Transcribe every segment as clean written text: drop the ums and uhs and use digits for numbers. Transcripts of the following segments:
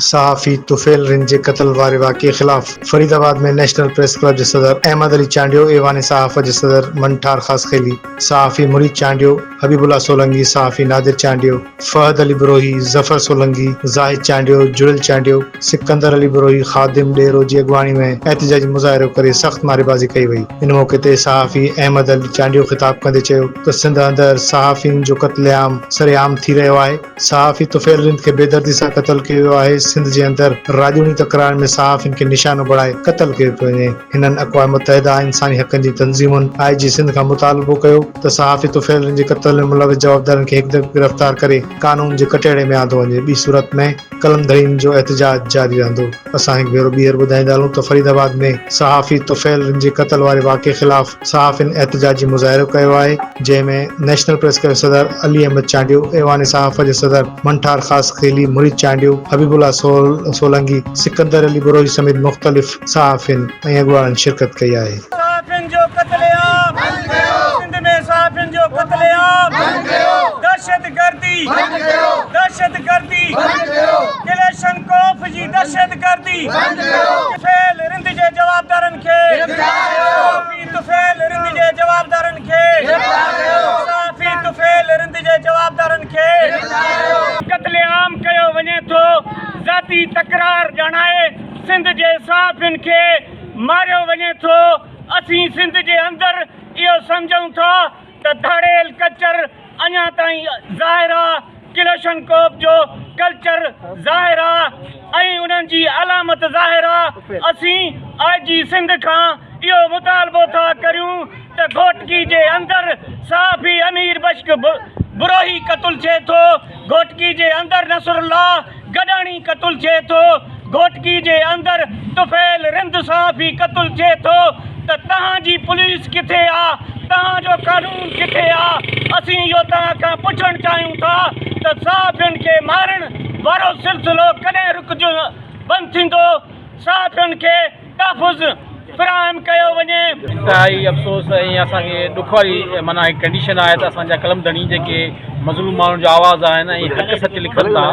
صحافي طفيل رند جي قتل واري واقعي خلاف فريد آباد ۾ نيشنل پريس ڪلب جي صدر احمد علي چانڊيو، ايوان صحافت جي صدر منٺار خاصخيلي، صحافي مريد چانڊيو، حبيب الله سولنگي، صحافي نادر چانڊيو، فهد علي بروهي، ظفر سولنگي، زاهد چانڊيو، جڙيل چانڊيو، سڪندر علي بروهي، خادم ڏيرو جي اڳواڻي ۾ احتجاجي مظاهرو ڪري سخت نعريبازي ڪئي وئي. ان موقعي تي صحافي احمد علي چانڊيو خطاب ڪندي چيو ته سنڌ اندر صحافين جو قتل عام سرعام ٿي رهيو آهي، صحافي طفيل رند کي بيدردي سان قتل ڪيو ويو آهي، سنڌ جي اندر راڄوڻي تڪرارن ۾ صحافين کي نشانو بڻائي قتل ڪيو پيو وڃي. هنن اقوام متحده، انساني حقن جي تنظيمن، آء جي سنڌ کان مطالبو ڪيو ته صحافي طفيل رند جي قتل ۾ ملوث جوابدارن کي هڪدم گرفتار ڪري قانون جي ڪٽهڙي ۾ آندو وڃي، ٻي صورت ۾ قلم ڌڻين جو احتجاج جاري رهندو. اسان هڪ ڀيرو ٻيهر ٻڌائيندا هلون ته فريد آباد ۾ صحافي طفيل رند جي قتل واري واقعي خلاف صحافين احتجاجي مظاهرو ڪيو آهي جنهن ۾ نيشنل پريس ڪلب صدر علي احمد چانڊيو، ايوان صحافت جي صدر منٺار خاصخيلي، مريد چانڊيو، حبيب الله سولنگي، سڪندر علي بروهي سميت مختلف صحافين ۽ اڳواڻن شرڪت ڪئي آهي. صحافين جو قتل عام سنڌ ۾ صحافين جو قتل عام دهشتگردي دهشتگردي ڪليشن ڪوف جي دهشتگردي طفيل رند جي جوابدارن کي صحافي طفيل رند جي جوابدارن کي صحافي طفيل رند جي جوابدارن کي قتل عام ڪيو وڃي ٿو ذاتي تڪرار ڄاڻائي سنڌ جي صحافين کي ماريو وڃي ٿو اسين سنڌ جي اندر اهو سمجهون ٿا ته ڌاڙيل ڪلچر اڃا تائين ظاهر آ، ڪلشنڪوف جو ڪلچر ظاهر آ ۽ انهن جي علامت ظاهر آ، اسين آء جي سنڌ کان اهو مطالبو ٿا ڪريون ته گهوٽڪي جي اندر صحافي امير بشڪ بروهي قتل ٿئي ٿو، گهوٽڪي جي اندر نصرالله گڏاڻي قتل ٿئي ٿو، گهوٽڪي جي اندر طفيل رند صحافي قتل ٿئي ٿو ته توهان جي پوليس ڪٿي آ، توهان جو قانون ڪٿي آ، اسين اهو توهان کان پڇڻ چاهيون ٿا ته صحافين کي مارڻ وارو سلسلو ڪڏهن رڪجي بند ٿيندو، صحافين کي تحفظ فراهم ڪيو وڃي. انتهائي افسوس ۽ اسان کي ڏک واري معنيٰ هڪ ڪنڊيشن آهي ته اسان جا قلم ڌڻي جيڪي مظلوم ماڻهن جو آواز آهن ۽ حق سچ لکن ٿا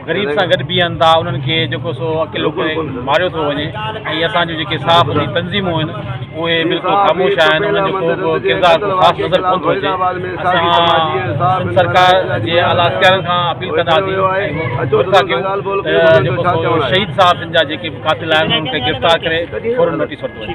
غريب سان گڏ بيهن ٿا انهن کي جيڪو سو اڪيلو ڪري ماريو ٿو وڃي ۽ اسان جون جيڪي صحافتي تنظيمون آهن اهي بلڪل خاموش آهن انهن جو ڪو به ڪردار ڪو خاص نظر ڪونه ٿو اچي اسان سنڌ سرڪار جي اعليٰ اختيارن کان اپيل ڪنداسين ۽ گهر ٿا ڪيون ته جيڪو سو شهيد صحافين جا جيڪي به قاتل آهن انهن کي گرفتار ڪري فورن نوٽيس ورتو وڃي.